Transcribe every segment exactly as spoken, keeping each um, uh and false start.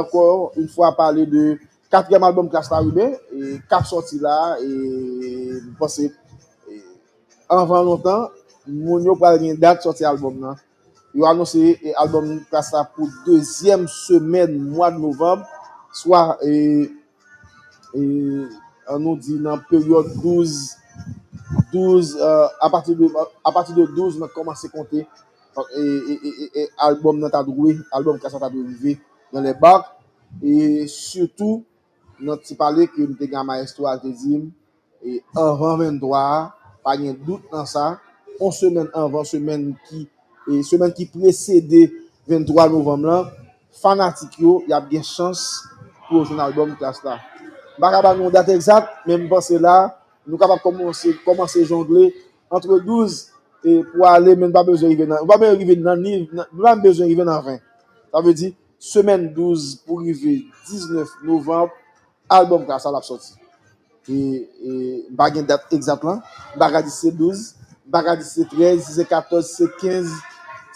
Ankò yon fwa pale de katriyèm albòm Klass la, Ruben, e k ap sòti la, e m panse, e anvan lontan, moun yo pral gen dat sòti albòm nan. Yo anonse, e, albòm Klass la pou dezyèm semèn mwa de novanm, swa, e, e, ann nou di nan peryòd douz, douz, e, apati de, apati de douz, nou kòmanse konte, e, e, e, e, e albòm nan ta dwe, albòm Klass la ta dwe rive nan lè bak, e sitou, nan ti pale ke m te gen a Maestro a, l te di m, e anvan venntwa a, pa gen dout nan sa, yon semèn anvan, semèn ki, e semèn ki presede venntwa novanm lan, fanatik yo, y ap gen chans pou yo jwenn albòm Klass la. M pa ka ba nou yon dat egzak, men m panse la, nou kapab kòmanse, kòmanse jongle antre douz e pou ale, men nou pa bezwen rive nan, nou pa bezwen rive nan, ni, nan, nou pa bezwen rive nan ven. Sa vle di, semèn douz pou rive diznèf novanm, albòm Klass la ap sòti. E, e m pa gen dat egzat lan. M pa ka di se douz, m pa ka di se trèz, si se katòz, si se kenz,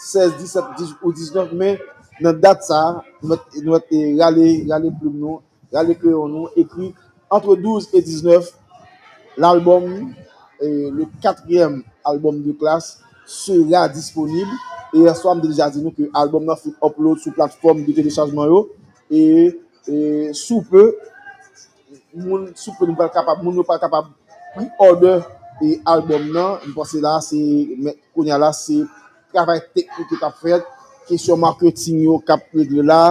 sèz, disèt, dizuit ou diznèf, men nan dat sa, nou mèt, nou mèt, e, rale, rale plim nou, rale kreyon nou, ekri antre douz e diznèf, l'album, e, le quatrième album de Klass sera disponible. E yè swa, m te deja di nou ke albòm nan fin upload sou platfòm de telechajman yo. E, e sou pe, moun, sou pe nou pral kapab, moun yo pral kapab pre-order e albòm nan. M panse la, se, men, kounye a la, se travay teknik yo k ap fèt, kesyon marketing yo k ap regle la,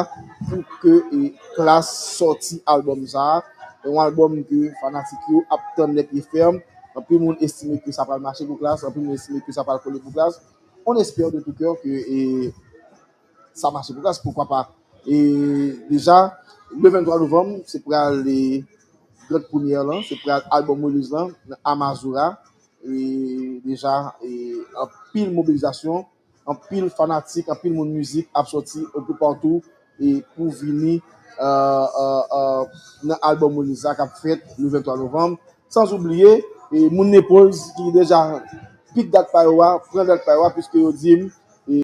pou ke, e, Klass sòti albòm sa a. E yon albòm ke fanatik yo ap tann lè pye fèm. Anpil moun estime ke sa pral mache pou Klass, anpil moun estime ke sa pral kole pou Klass. On espère de tout cœur que, e, sa mache pou Klass, pourquoi pas. E deja, le venntwa novanm, se pral, e, grand première lan, se pral album release lan, nan Amazura. E deja, e, anpil mobilizasyon, anpil fanatik, anpil moun mizik ap sòti un peu partout, e pou vini, e, e, e, nan album release la k ap fèt le venntwa novanm. Sans oublier, e, moun Naples ki deja pik dat pa yo a, pran dat pa yo a, piske yo di m,